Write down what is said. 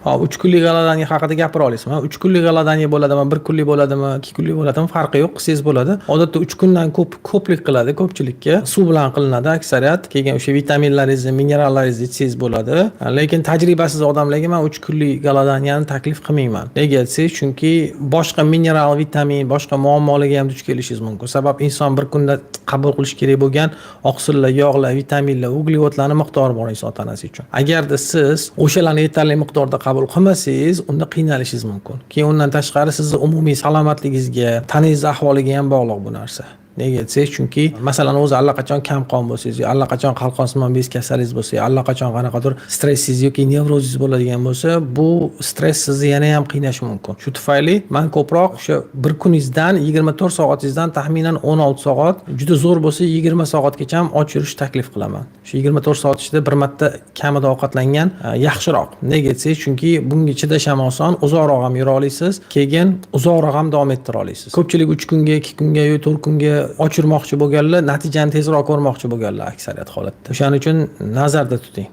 Hop, 3 kunlik голодание haqida gapira olasizmi? 3 kunlik голодание bo'ladimi, 1 kunlik bo'ladimi, 2 kunlik bo'ladimi, farqi yo'q, qilsangiz bo'ladi. Odatda 3 kundan ko'p ko'plik qiladi ko'pchilikka. Suv bilan qilinadi aksariyat. Keyin o'sha vitaminlaringizni, minerallaringizni ichsangiz bo'ladi. Lekin tajribasiz odamlarga men 3 kunlik голодания ni taklif qilmayman. Nega desangiz, chunki boshqa mineral, vitamin, boshqa muammolarga ham duch kelishingiz mumkin. Sabab inson bir kunda qabul qilish kerak bo'lgan oqsillar, yog'lar, vitaminlar, uglevodlarni miqdori bor inson tanasi uchun. Agarda siz o'shalarni yetarli miqdorda qabul qilmasangiz, unda qiynalishingiz mumkin. Keyin undan tashqari sizni umumiy salomatligingizga, tanangiz ahvoliga ham bog'liq bu narsa. Nega desangiz, chunki masalan o'zi allaqachon kam qon bo'lsangiz, yo allaqachon qalqonsimon bez kasalingiz bo'lsa, yo allaqachon qanaqadir stressingiz yoki nevrozingiz bo'ladigan bo'lsa, bu stress sizni yana ham qiynashi mumkin. Shu tufayli man ko'proq o'sha bir kuningizdan 24 soatingizdan taxminan 16 soat, juda zo'r bo'lsa 20 soatgacha ham och yurishni taklif qilaman. Shu 24 soat ichida bir marta kamida ovqatlangan yaxshiroq. Nega desangiz, chunki bunga chidash ham oson, uzoqroq ham yura olasiz, keyin uzoqroq ham davom ettira olasiz. Ko'pchilik 3 kunga, 2 kunga yo 4 kunga och yurmoqchi bo'lganlar, natijani tezroq ko'rmoqchi bo'lganlar aksariyat holatda. O'shaning uchun nazarda tuting.